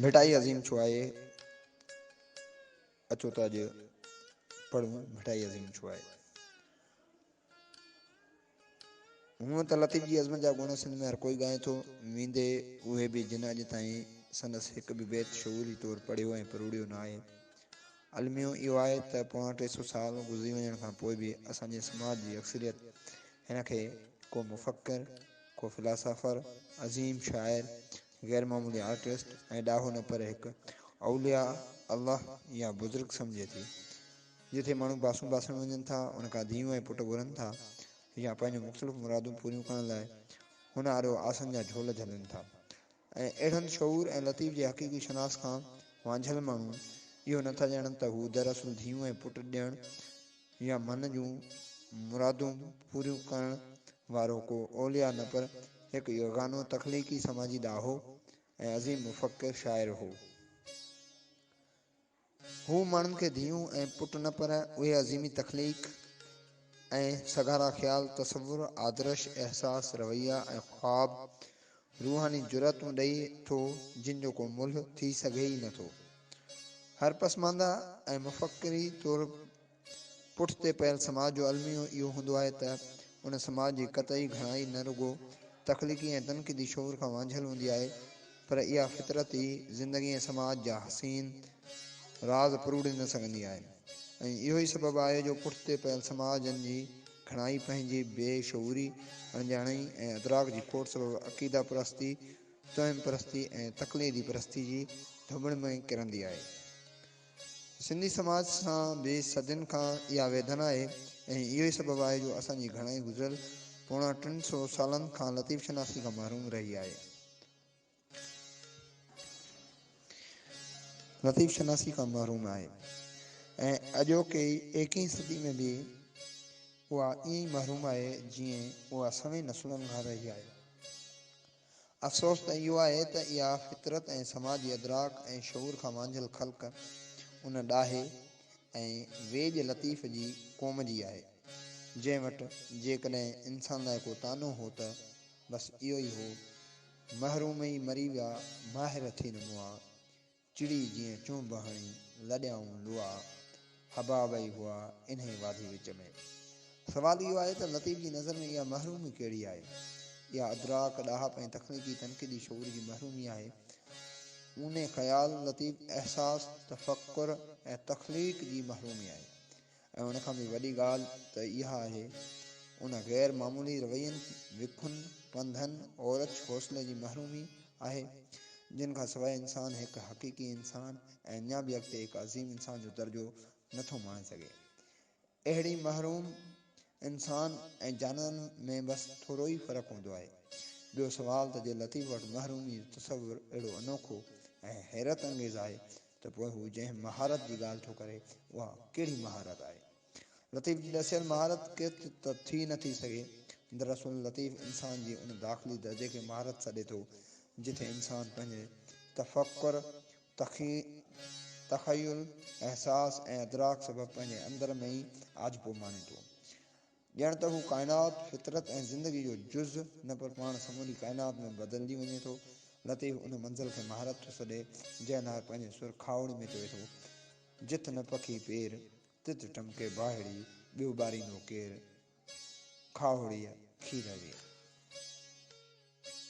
ڀٽائي عظيم ڇو آهي؟ اچو ته اڄ پڙهون ڀٽائي عظيم ڇو آهي؟ هونء ته لطيف جي عظمت جا گڻ سنڌ ۾ هر ڪوئي ڳائي ٿو، ويندي اهي به جن اڄ تائين سندس هڪ به بيت شعوري طور پڙهيو ۽ پروڙيو نه آهي. الميو اهو آهي ته پوڻا 300 سال گذري وڃڻ کان پوء به اسان جي سماج جي اڪثريت هن کي ڪو مفڪر، ڪو فلاسافر، عظيم شاعر، غير معمولي آرٽسٽ ۽ ڏاهو نه پر هڪ اولياء الله يا بزرگ سمجهي ٿي. جتي ماڻهو باسون باسڻ وڃن ٿا، ان کان ڌيئون ۽ پٽ گهرن ٿا يا پنهنجون مختلف مرادون پوريون ڪرڻ لاء هن آڏو آسن جا جهول جهلين ٿا ۽ اهڙن شعور ۽ لطيف جي حقيقي شناس کان وانجهيل ماڻهو اهو نه ٿا ڄاڻن ته هو دراصل ڌيئون ۽ پٽ ڏيڻ يا من جون مرادون پوريون ڪرڻ وارو ڪو اولياء نه پر هڪ يگانو تخليقي سماجي ڏاهو ۽ عظيم مفڪر شاعر هو. هو ماڻهن کي ڌيئون ۽ پٽ نه پر اهي عظيمي تخليق ۽ سگهارا خيال، تصور، آدرش، احساس، رويا ۽ خواب، روحاني جرئتون ڏئي ٿو جن جو ڪو ملهه ٿي سگهي ئي نه ٿو. هر پسمانده ۽ مفڪري طور پٺتي پيل سماج جو الميو اهو هوندو آهي ته ان سماج جي قطعي گهڻائي نه رڳو تخليقي ۽ تنقيدي شعور کان وانجهيل هوندي آهي پر اها فطرت ئي زندگي ۽ سماج جا حسين راز پروڙي نه سگهندي آهي ۽ اهو ئي سبب آهي جو پٺتي پيل سماجن جي گهڻائي پنهنجي بي شعوري، اڻڄاڻائي ۽ ادراڪ جي کوٽ سبب عقيده پرستي، توهم پرستي ۽ تقليدي پرستي جي ڌوٻڻ ۾ ڪرندي آهي. سنڌي سماج سان به صدين کان اها ويڌن آهي ۽ اهو ئي سبب آهي جو اسان جي گهڻائي گذريل پوڻا 300 سالن کان لطيف شناسي کان محروم رهي آهي. لطيف شناسي کان محروم آهي ۽ اڄوڪي ايڪهين صدي ۾ به اها ائين ئي محروم آهي جيئن اها سوين نسلن کان رهي آهي. افسوس ته اهو آهي ته اها فطرت ۽ سماجي ادراڪ ۽ شعور کان وانجهيل خلق ان ڏاهي ۽ ويڄ لطيف جي قوم جي آهي، جنهن وٽ جيڪڏهن انسان لاء ڪو طعنو هو ته بس اهو ئي هو، محروم ئي مري ويا، ماهر ٿي نه مئا. چڙي جيئن چونب هڻي لڏيائون لئا، حباب ئي هئا انهيء واڌي وچ ۾. سوال اهو آهي ته لطيف جي نظر ۾ اها محرومي ڪهڙي آهي؟ اها ادراڪ، ڏاهپ ۽ تخليقي تنقيدي شعور جي محرومي آهي. اونهي خيال، لطيف احساس، تفڪر ۽ تخليق جي محرومي آهي. ۽ ان کان به وڏي ڳالهه ته اها آهي ان غير معمولي روين، وکن، پنڌن، اورچ حوصلي جي محرومي آهي، جن کان سواء انسان هڪ حقيقي انسان ۽ اڃا به اڳتي هڪ عظيم انسان جو درجو نه ٿو ماڻي سگهي. اهڙي محروم انسان ۽ جانورن ۾ بس ٿورو ئي فرق هوندو آهي. ٻيو سوال ته جي لطيف وٽ محرومي جو تصور اهڙو انوکو ۽ حيرت انگيز آهي ته پوء هو جنهن مهارت جي ڳالهه ٿو ڪري، اها ڪهڙي مهارت آهي؟ لطيف جي ڏسيل مهارت ڪرت ته ٿي نه ٿي سگهي. دراصل لطيف انسان جي ان داخلي درجي کي مهارت سڏي ٿو، جتي انسان پنهنجي تفڪر، تخيل، احساس ۽ ادراڪ سبب پنهنجي اندر ۾ ئي آجپو ماڻي ٿو. ڄڻ ته هو ڪائنات، فطرت ۽ زندگي جو جز نه پر پاڻ سموري ڪائنات ۾ بدلجي وڃي ٿو. لطيف ان منزل کي مهارت ٿو سڏي، جنهن لاء پنهنجي سر کاهوڙي ۾ چوي ٿو، جت نه پکي پير، تت ٽمڪي باهڙي، ٻيو ٻاريندو ڪير، کاهوڙيء کير وير.